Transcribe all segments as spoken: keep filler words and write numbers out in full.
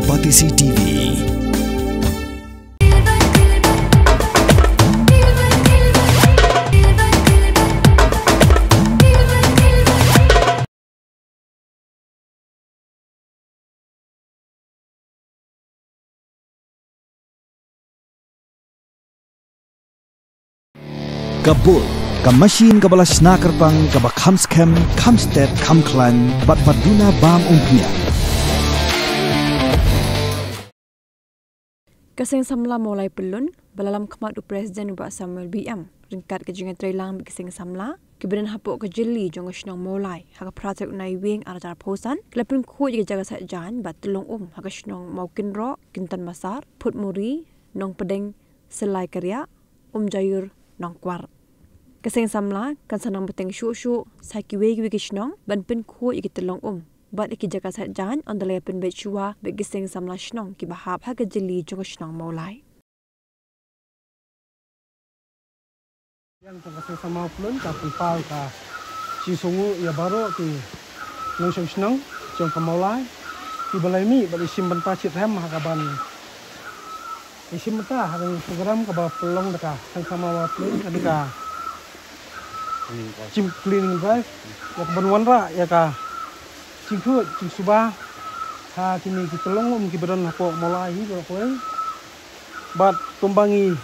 Batesi T V. Ka bul, ka machine kaba la shna kyrpang, kaba kham skhem, kham stet, kham khlaiñ, bad ba duna bam umphniang. Ka Seng Samla Mawlai Pyllun, ba la lam khmat u President u Bah Samuel B M, ryngkat ka jingïatreilang bad ki Seng Samla kiba don hapoh ka jylli jong ka shnong Mawlai, ha ka phra tarik u Naiwieng arhajar arphew san, ki la pynkhuid ïa ka jaka sait jaiñ bad tyllong um ha ka shnong Mawkynroh, Kynton Massar, Phutmuri, Nongpdeng, Syllai Kariah, Umjaiur, Nongkwar. Ka Seng Samla kan sa nang bteng shuh shuh sha kiwei kiwei ki shnong ban pynkhuid ïa ki tyllong um bad ïa ki jaka sait jaiñ, ynda la ïa pynbeit shuwa bad ki Seng Samla shnong kiba hap ha ka jylli jong ka shnong Mawlai. Ïa ka Seng Samla Mawlai Pyllun ka pynpaw ka jingsngewnguh ïa baroh ki nongshong shnong jong ka Mawlai kiba la mih bad ïashim bynta shitrhem ha kaban ïashim bynta ha ka program kaba pynlong da ka Seng Samla Mawlai Pyllun, kane ka cleaning drive, ïa kaban wanrah ïa ka jingkhuid jingsuba ha kine ki tyllong um kiba don hapoh Mawlai hi baroh kawei. Bad kumba ngi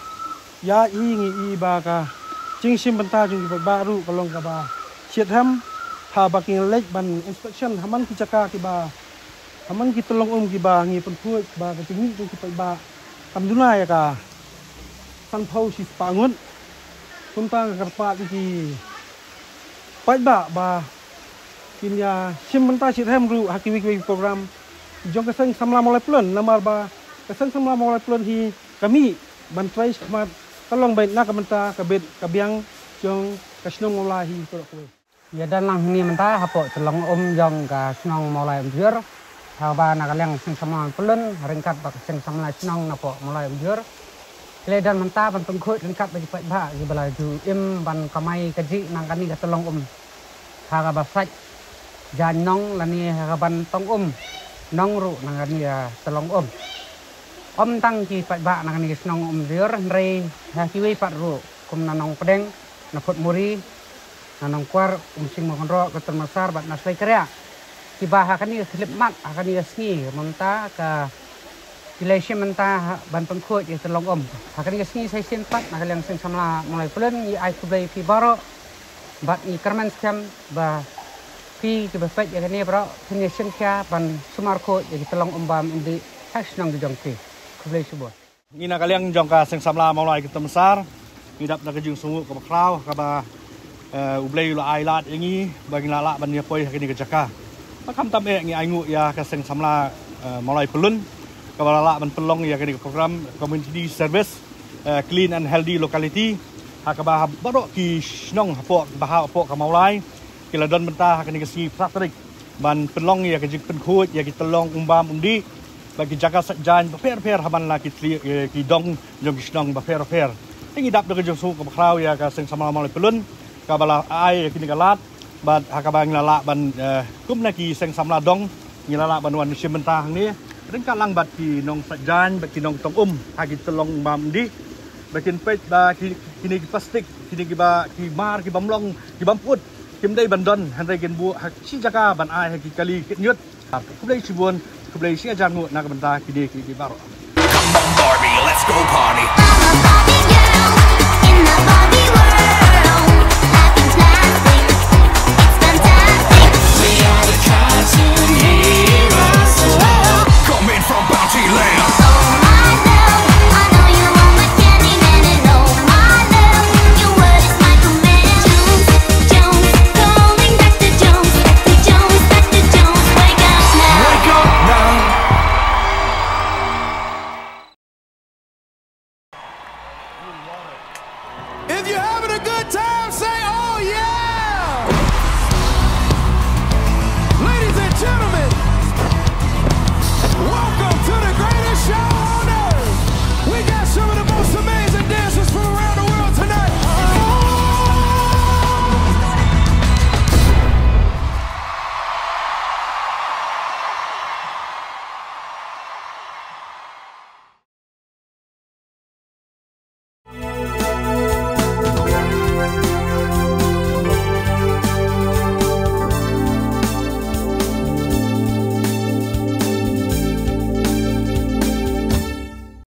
ïa i ngi i ba ka jingshim bynta jong ki paidbah ruh ka long kaba shitrhem, haba ki leit ban inspection ha man ki jaka kiba, ha man ki tyllong um kiba ngi pynkhuid, ba ka jingmih jong ki paidbah kam duna ïa ka sanphew shispah ngut. Kumta nga kyrpad ïa ki paidbah ba kin ïashim bynta shitrhem ruh ha kiwei kiwei ki program jong ka Seng Samla Mawlai Pyllun, namar ba ka Seng Samla Mawlai Pyllun hi ka mih ban trei shakhmat, ka long beit na ka bynta ka bit ka biang jong ka shnong Mawlai hi baroh kawei. Ïa don lang hangne mynta hapoh tyllong um jong ka shnong Mawlai Umjaiur, haba na ka liang Seng Samla Mawlai Pyllun ryngkat bad ka Seng Samla shnong napoh Mawlai Umjaiur ki la don mynta ban pynkhuid ryngkat bad ki paidbah kiba la ju im ban kamai kajih na kane ka tyllong um ha kaba sait jaiñ nong lane ha kaban tong um nong ruh na kane ka tyllong um. Ym tang ki paidbah na kane ka shnong Umjaiur, hynrei ha kiwei pat ruh kum na Nongpdeng, na Phutmuri, na Nongkwar, Umsning Mawkynroh, Kynton Massar bad na Syllai Kariah, kiba ha kane ka khyllipmat, ha kane ka sngi mynta ka, ki la shim bynta ha, ban pynkhuid ïa ka tyllong um. Ha kane ka sngi sa shisien pat na ka liang Seng Samla Mawlai Pyllun ngi ai khublei ïa phi baroh bad ngi kyrmen skhem ba phi kiba peit ïa kane baroh phin ïashim khia ban sumar khuid ïa ki tyllong um bam umdih ha shnong ki jong phi. Khublei shibun. Ngi na ka liang jong ka Seng Samla Mawlai Kynton Massar ngi dap da ka jingsngewnguh kaba khraw kaba, eh, U Blei u la ai lad ïa ngi ba ngi la lah ban ïa poi ha kane ka jaka. Ba khamtam eh ngi ainguh ïa ka Seng Samla, eh, Mawlai Pyllun kaba la lah ban pynlong ïa kane ka program community service, eh, clean and healthy locality, ha kaba ha baroh ki shnong hapoh, ba hapoh ka Mawlai ki la don bynta ha kane ka sngi phra tarik ban pynlong ïa ka jingpynkhuid ïa ki tyllong um bam umdih bad ki jaka sait jaiñ bapher bapher ha man la ki tli, eh, ki dong jong ki shnong bapher bapher. Te ngi dap da ka jingsngewnguh kaba khraw ïa ka Seng Samla Mawlai Pyllun kaba la ai ïa kine ki lad, bad ha kaba ngi la lah ban, eh, kum na ki Seng Samla dong ngi la lah ban wan shim bynta hangne ryngkat lang bad ki nongsait jaiñ bad ki nongtong um ha ki tyllong um bam umdih, ba kin peit ba ki, kine ki plastik, kine kiba, ki mar, ki bym long, ki bym pyut, kim dei ban don, hynrei kin buh ha shi jaka ban ai ha ki kali kit ñiut. Khublei shibun, khublei shi hajar nguh na ka bynta kine ki, ki baroh. Come on, Barbie, let's go party.